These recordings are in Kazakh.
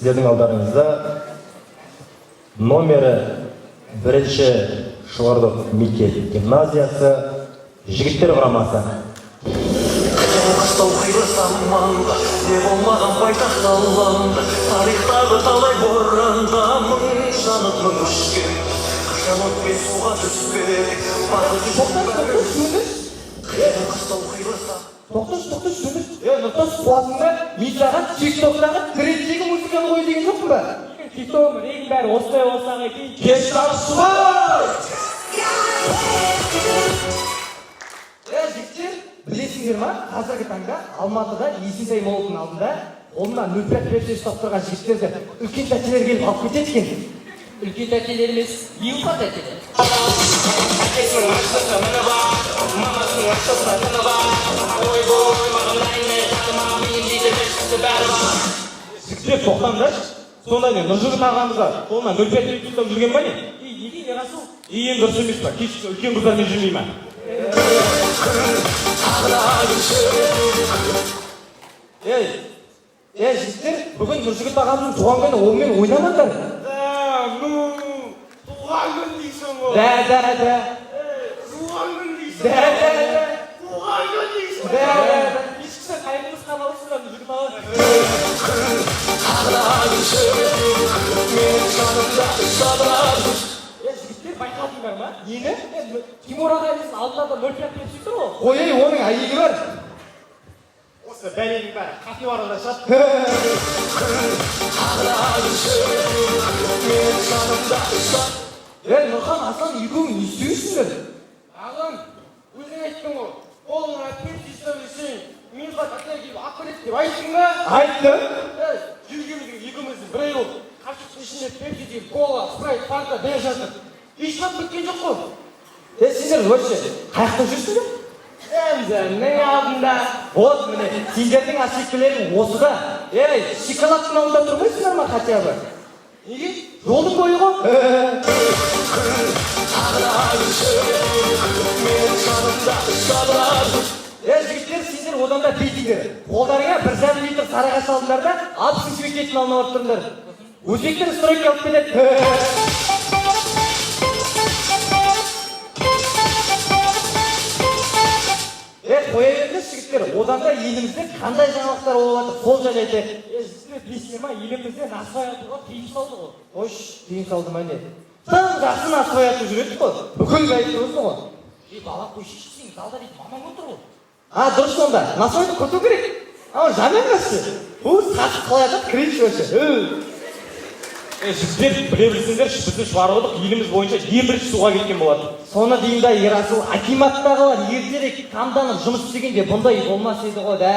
Сіздердің алдарыңызда номері бірінші Шұбарқұдық мектеп гимназиясы жігіттер құрамасы. Қыстау қилы заманда, не болмаған байтақ даламда, тарихтағы талай боранда мың жанып, мың өшкен. Қашан от пен суға түспедік, бақыт үшін бәрі. Қиын қыстау қилы заман. Тоқташы, тоқташы, сөндір. Е, Нұртас, қуасың ба? Мен саған ТикТоктағы трендтегі музыканы қой деген жоқпын ба? ТикТок, рейтинг, бәрі осылай болса екен. Кеш жарысымыз! Е, жігіттер, білесіңдер ма, қазіргі таңда Алматыда Есентай молының алдында қолына 0,5 Пепси ұстап тұрған жігіттерді үлкен тәтелер келіп алып кетеді екен. Үлкен тәтелер емес, Милфа тәтелер. Әкесінің ақшасына міні бар, мамасының ақшасына тіні бар. Ойбой, маған әйне жаныма, мен дейді бәрі бар. Жігіттер, тоқтаңдаршы. Сонда не, Нұржігіт ағамыз да қолына 0,5 Пепси ұстап жүрген ба, не? Ей, неге, Ерасыл? И енді дұрыс емес па? Кеш үлкен қыздармен жүрмей ма? Ей, ей, жігіттер, бүгін Нұржігіт ағамыздың туған күні, онымен ойнамаңдар. Да, ну, туған күн дейсің ғой. Да, да, да. Туған күн дейсің. Да, да, да. Туған күн дейсің. Да, да, да. Ешкісі қайғымыз қаналысыңдар, Нұржігіт аға. Е, жігіттер, байқадыңдар ма? Нені? Е, Тимур ағайымыздың алдында да 0,5 Пепси тұр ғой. Қой, ей, оның әйелі бар. Осы бәленің бәрі капибарада шығады. Ей, Нұрхан, Аслан, екеуің не істейсіңдер? Ағам, өзің айттың ғой, қолыңа Пепси ұстап жүрсең, Милфа тәтелер келіп алып кетеді деп айттың ба? Айттым. Ей, жүргенімізге екеуміздің бір ай болды. Қапшықтың ішінде Пепси деген, кола, Спрайт, Фанта бәрі жатыр. Ешқашан біткен жоқ қой. Е, сендер вообще қай жақта жүрсіңдер? Зәмзәмнің алдында. Вот міне, сендердің ошибкалерің осыда. Ей, шоколадтың алдында тұрмайсыңдар ма хотя бы? Неге? Жолдың бойы ғой. Е, жігіттер, сендер одан да бейтіңдер. Қолдарыңа 1,5 литр Сарыағаш алдыңдар да, 60 мектептің алдына барып тұрыңдар. Өзбектер стройка алып келеді. Е, қоя беріңдерші, жігіттер. Одан да елімізде қандай жаңалықтар болып жатыр, сол жайлы айтайық. Е, жігіттер, білесіңдер ма, елімізде насыбай атуға тыйым салды ғой. Қойш, тыйым салды ма, не? Тым жақсы насыбай атып жүреді ғой. Бүкіл айтып отырсың ғой. Ей, бала, қойшы, сен залда дейтін мамаң отыр ғой. А, дұрыс онда. Насыбайды құрту керек. Ана жаман вообще. У, сатып қалай атады, кринж вообще. Е, жігіттер, біле білсеңдерші, біздің Шұбарқұдық еліміз бойынша ең бірінші суға кеткен болады. Соны деймін да, Ерасыл, акиматтағылар ертерек қамданып жұмыс істегенде бұндай болмас еді ғой да.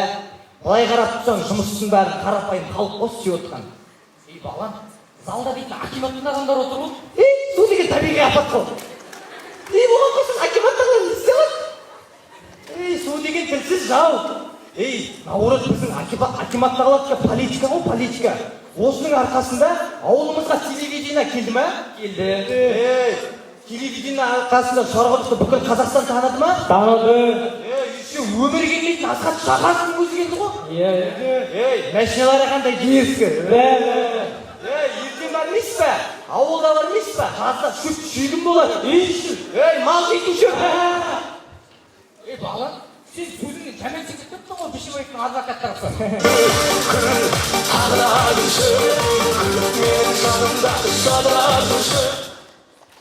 Былай қарап тұрсаң, жұмыстың бәрін қарапайым халық қой істеп отқан. Ей, балам, залда дейтін акиматтың адамдары отыр ғой. Ей, су деген табиғи апат қой. Ей, оған қойсаң, акиматтағылар не істей алады? Ей, су деген тілсіз жау. Ей, наоборот, біздің акиматтағылар политика ғой, политика. Осының арқасында ауылымызға телевидение келді ма? Келді. Ей, телевидение арқасында Шұбарқұдықты бүкіл Қазақстан таныды ма? Таныды. Ей, еще өмірі келмейтін Асхат Шахановтың өзі келді ғой. Иә, иә. Ей, машиналары қандай дерзкий. Ей, ертең бар емес пе? Ауылда бар емес пе? Жазда шөп шүйгін болады. Ей, мал жейтін шөп. Ей, бала, сен сөзіңнен жаман секіріп кеттің ғой, Бишімбаевтың адвокаттары ұқсап.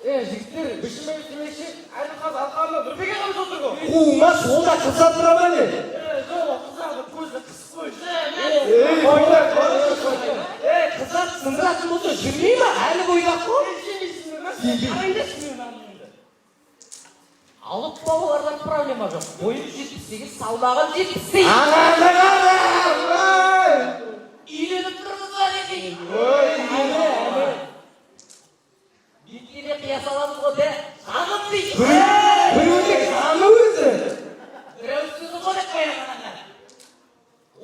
Е, жігіттер, Бішімбаев демекші, Әділқаз арқамда Нұрбек ағамыз отыр ғой. Қумас, ол да қыза тұра ма, не? Е, жоқ, ол қызарды көзі қысып қой. Ей, бойдақ. Ей, қыздар сындыратын болса жүрмей ма? Әлі бойдақ қой. Сенбейсіңдер ма? Сенбеймін. Қараңдаршы менің ағамды. Алып балалардан проблема жоқ. Бойы 78, салмағы 78. Ағаны қара! Ой! Үйленіп тұрмыз ба десең. Ой, әлі, әлі. Бетіне де қия саламыз ғой, де. Шағын дейді. Біреудің жаны өзі. Біреу сөзі ғой деп қояған ана.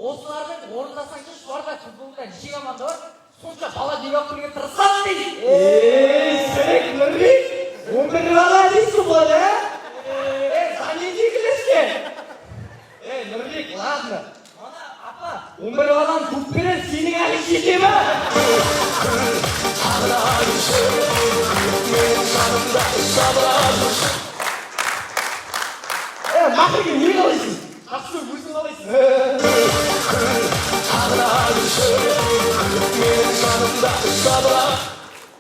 Осылардың орындасаңшы, Шұбарда футболда неше команда бар? Сонша бала неге алып келуге тырысады дейді. Ей, сірек, Нұрбек, 11 бала дейсің ғой, да? Ей, Занидегілерше. Ей, Нұрбек, ладно. Ана, апа, 11 баланы туып берер, сенің әлі жете ма? Ақберген, не қалайсың? Жақсы, өзің қалайсың.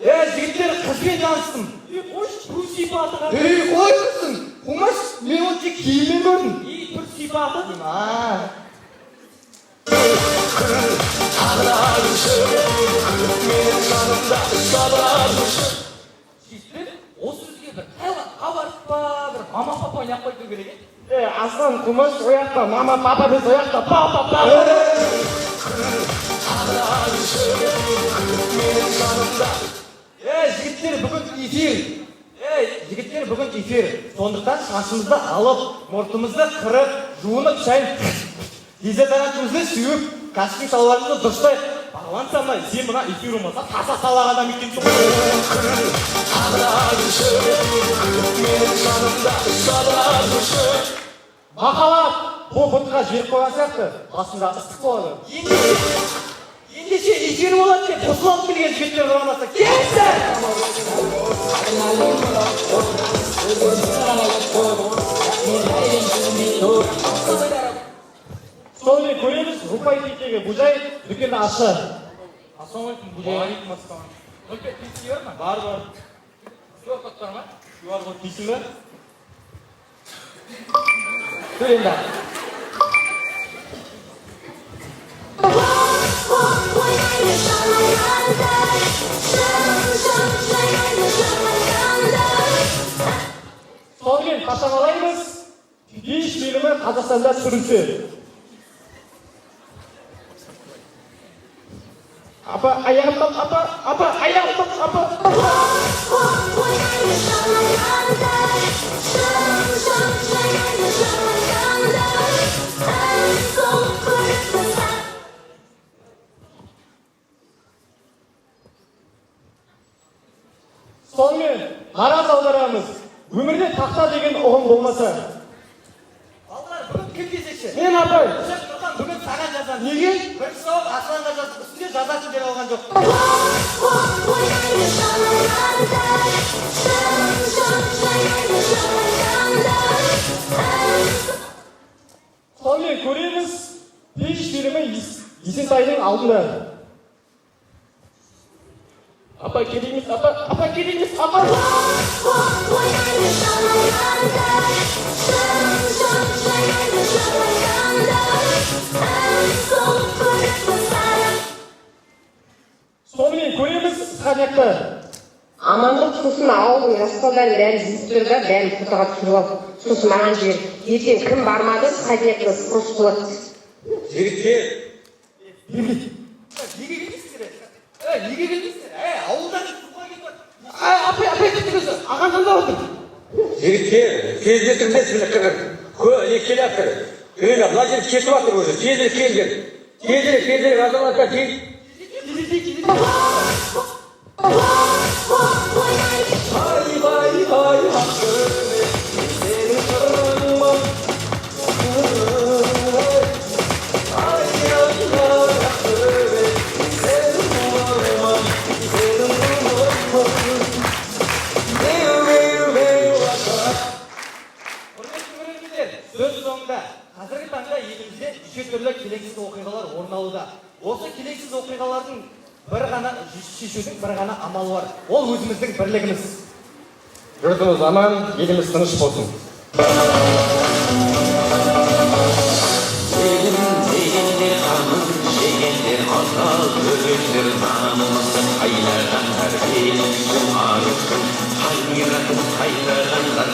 Е, жігіттер, қызбен таныстым. Ей, қойшы, түр сипаты қандай? Ей, қой құрсын. Қумаш, мен оны тек киіммен көрдім. Ей, түр сипаты. А, Жігіттер, осы бізге бір Таиландқа барып па, бір мама папа ойнап қайту керек еді. Е, Аслан, Қумаш, ояқта мама, папа біз ояқта папа, папа. Е, жігіттер, бүгін эфир. Е, жігіттер, бүгін эфир. Сондықтан шашымызды алып, мұртымызды қырып, жуынып, шайын дезодорантымызды сеуіп, костюм шалбарымызды дұрыстайық. Бағлан сана, сен мына эфир болмаса таса салақ адам екенсің ғой. Махаббат, бұл бұтқа жер қойған сияқты, басында ыстық болады. Ендеше, эфир болады деп қосыла алып келген жігіттер құрамасы келсін! Сонымен көреміз, Рупай-Текегі Бужай дүкенді ашты. Ассалаумағалейкум, Бужай. Уағалейкум ассалам. 05 бес бар ма? Бар, бар. QR код бар ма? QR код дейсің бе? Төр енді. 我爱你什么样的？深深深爱你什么样的？ Сонымен қашан алаймыз? Бейіш фильмі Қазақстанда түсірілсе. Апа, аяғым тап, апа, апа, аяғым тап, апа. 我爱你什么样的？深深深爱你什么样的？爱送不的散。 Сонымен нараз аударамыз. Өмірде тақта деген ұғым болмаса. Балалар, бүгін кім кезекші? Мен, апай. Сен, Нұрхан, бүгін саған жазамын. Неге? Бірінші сабақ Асланға жаздық, үстіне жазатын жер алған жоқ. 我爱你什么样的？深深深爱你什么样的？爱送。 Сонымен көреміз, Бейіш фильмі Есентайдың алдында. Апа, керек емес, апа, апа, керек емес, апа. 我爱你什么样的？深深深爱你什么样的？爱送不的散。 Сонымен көреміз сқанекті. Амандық, сосын ауылдың жас балдарын бәрін жиып тұр да, бәрін фотоға түсіріп ал, сосын маған жібер. Ертең кім бармады, сходняктан спрос болады. Жігіттер, Неге келмейсіңдер? Е, неге келмейсіңдер? Е, ауылдан суға кетіп жатыр. Ай, апай, апай, кетті, ағам звондап отыр. Жігіттер, тездетіңдер, міне не келе жатыр. Міне, мына жер кетіп жатыр уже, тезірек келіңдер. Тезірек, тезірек, азаматтар, тез. 我爱你。 Ай, ай, ай, сенің қырыңмын. Ай, ай, ай, сенің құлыңмын, сенің құлыңмын. Беу, беу, беу, Құрметті көрермендер, сөз соңында қазіргі таңда елімізде неше түрлі келеңсіз оқиғалар орын алуда. Осы келеңсіз оқиғалардың бір ғана шешудің бір ғана амалы бар. Ол өзіміздің бірлігіміз. Жұртымыз аман, еліміз тыныш болсын. Елім дегендер қамын жегендер, қатал өлгендер, намысты қайнағандар, елімнің арысын, қайратын қайрағандар.